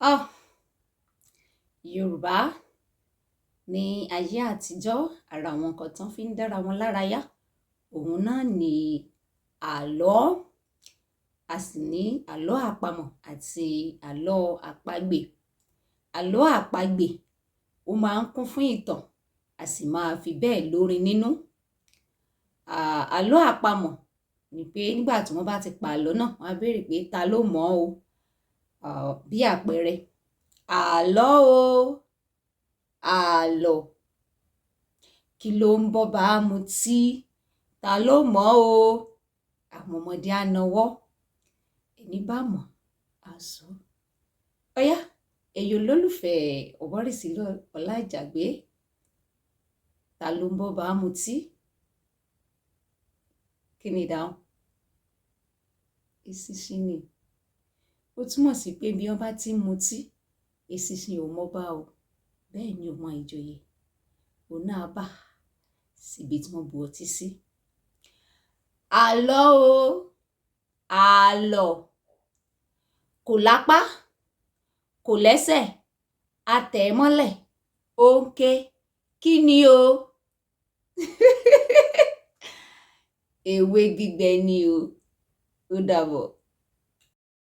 Ah! Yorùbá ní ayé àtijọ́, ara àwọn nǹkan tán fi ń dára wọn lára yá, òun náà ni àlọ́. A sì ní àlọ́ àpamọ̀ àti àlọ́ àpagbè. Àlọ́ àpagbè, ó máa ń kún fún ìtàn, a sì máa fi bẹ́ẹ̀ lórin nínú. Àlọ́ àpamọ̀ ni pé nígbà tí wọ́n bá ti pa àlọ́ náà, wọ́n á béèrè pé ta ló mọ̀ o? Bí àpẹẹrẹ, àlọ́ o, àlọ́. Kí ló ń bọ́ba mutí? Ta ló mọ̀ o? Àwọn ọmọdé á nawọ́. Ẹni bá mọ̀, á sọ. Ọ̀yá, ẹ̀yin olólùfẹ́ Ọ̀bọ̀rìsílẹ̀ Ọlá Ìjàgbé, ta ló ń bọ́ba mutí? Kí ni ìdáhùn? Eṣinṣin ni. Ó túmọ̀ sí pé bí wọ́n bá tí ń mutí, eṣinṣin ò mọba o. Bẹ́ẹ̀ ni ò mọ ìjòyè. Òun náà bà síbi tí wọ́n bu ọtí sí. Àlọ́ o, àlọ́. Kò lápá, kò lẹ́sẹ̀, a tẹ̀ ẹ́ mọ́lẹ̀, ó ń ké. Kí ni o? Ewé gbígbẹ ni o. Ó dàbọ̀.